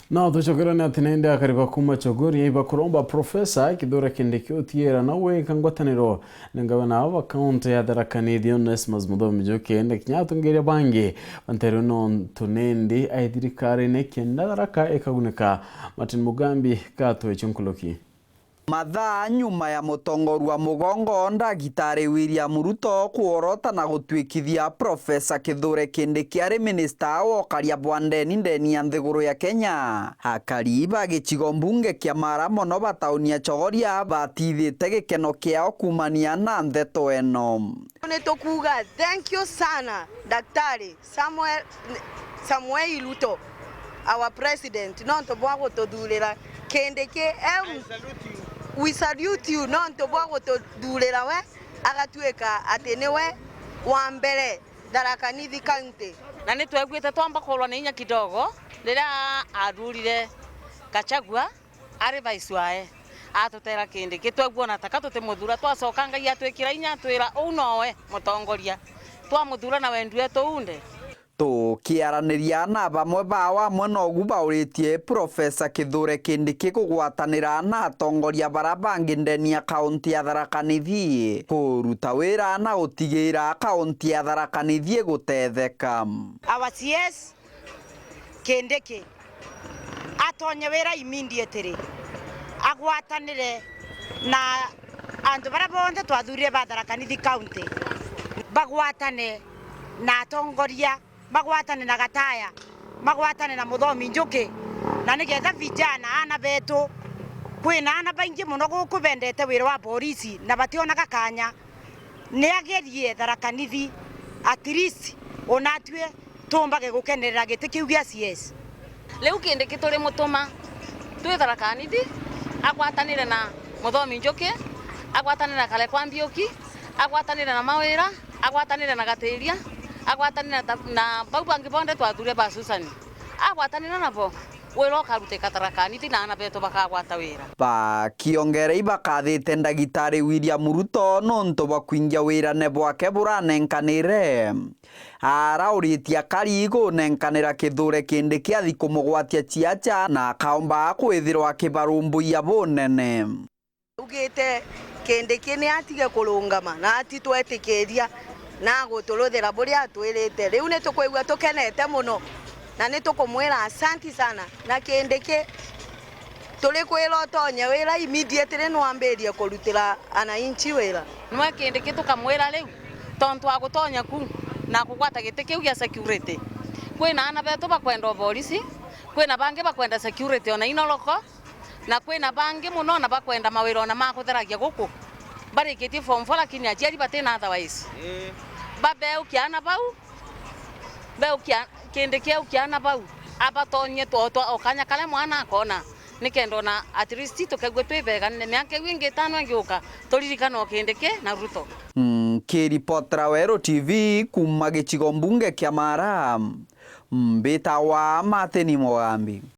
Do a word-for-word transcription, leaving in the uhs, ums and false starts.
No tucokerane ati nindi akari ba kuma Chogoria ibakuromba Profesa Kithure Kindiki utiira na gwika ngwataniro na ngavana wa kaunti ya Tharaka Nithi Onesmus Muthomi Njuki, na kinya atongeria bangi banteru nontu nindi ai thirikarine kenda Tharaka ikagunika. Martin Mugambi katwe icio nkuruki. Mathaa nyuma ya mutongoria wa mugongo Ndagitari William Ruto kuorota na gutwikithia Profesa Kithure Kindiki ari minista wa ukaria bwa ndeni ndeni ya nthiguru ya Kenya, akari ba gicigo mbunge kia Mara mono ba tauni ya Chogoria batithite gikeno kiao kuumania na ndeto eno. Ni tukuuga thank you sana, Daktari Samuel, Samuel Ruto, our president, nontu bwa gututhurira Kindiki. Em, we salute you nontu bwa gututhurira we agatuika ati niwe wa mbere Tharaka Nithi County. Na ni tweguite twamba kurwa ni inya kidogo riria athurire Gachagua ari vice wae, atutera Kindiki, twegua ona taka tutimuthura, twacoka Ngai atwikira inya, atwira, "Uu nowe mutongoria." Twamuthura na wendi wetu unthe. Tukiaraniria na bamwe bao amwe nogu bauritie Profesa Kithure Kindiki kugwatanira na atongoria bara bangi ndeni ya kaunti ya Tharaka Nithi kuruta wira na gutigira kaunti ya Tharaka Nithi igutetheka. Our C S Kindiki atonye wira immediately, agwatanire na antu baria bonthe twathurire ba Tharaka Nithi County, bagwatane na atongoria, magwatane na Gataya, magwatane na Muthomi Njuki, na nigetha vijana, aana betu, kwina aana baingi mono guku bendete wira wa borisi na bationaga kanya. Ni agerie Tharaka Nithi, at least onatue tumbage gukenerera giti kiu gia C S. Riu Kindiki turi mutuma twi Tharaka Nithi, agwatanire na Muthomi Njuki, agwatanire na Kalekwa Mbiuki, agwatanire na Mawira, agwatanire na Gatiria, agwatanire na ta-, na bau bangi bonthe twathure ba Susan. Agwatanire nabo, wira ukarutika Tharaka Nithi na aana betu bakagwata wira. Bakiongera ibakathite Ndagitari William Ruto nontu bwa kwingia wirane bwake buranenkanire. Arauritie akari kunenkanira Kithure Kindiki athi kumugwatia ciaca na akaomba kwithirwa akibarumbuia bunene. Augite Kindiki ni atige kurungama na atitwetikiria na aguturuthira buria atwirite. Riu ni tukwigua tukenete mono na ni tukumwira asanti sana. Na Kindiki, turi kwira utonye wira immediately nwambirie kurutira ananchi wira. Nwe Kindiki tukamwira riu, tontu wa gutonya ku na kugwata giti kiu gia security, kwina aana betu bakwenda uborisi, kwina bangi bakwenda security ona inoroko, na kwina bangi mono na bakwenda mawira ona ma kutheragia guku. Barikitie form four lakini aciari batina otherwise. Ii. Babeukia aana bau, beukia, Kindiki eukia aana bau, abatonyie twa, twa, o kanya karia mwana akona, nikenda ona at least tukaigua twi beganene miaka iu ingi itano ingiuka, turirikane o Kindiki na Ruto. Nkiripotera Weru T V kuuma gicigo mbunge kia Mara, mbitawa Martin Mugambi.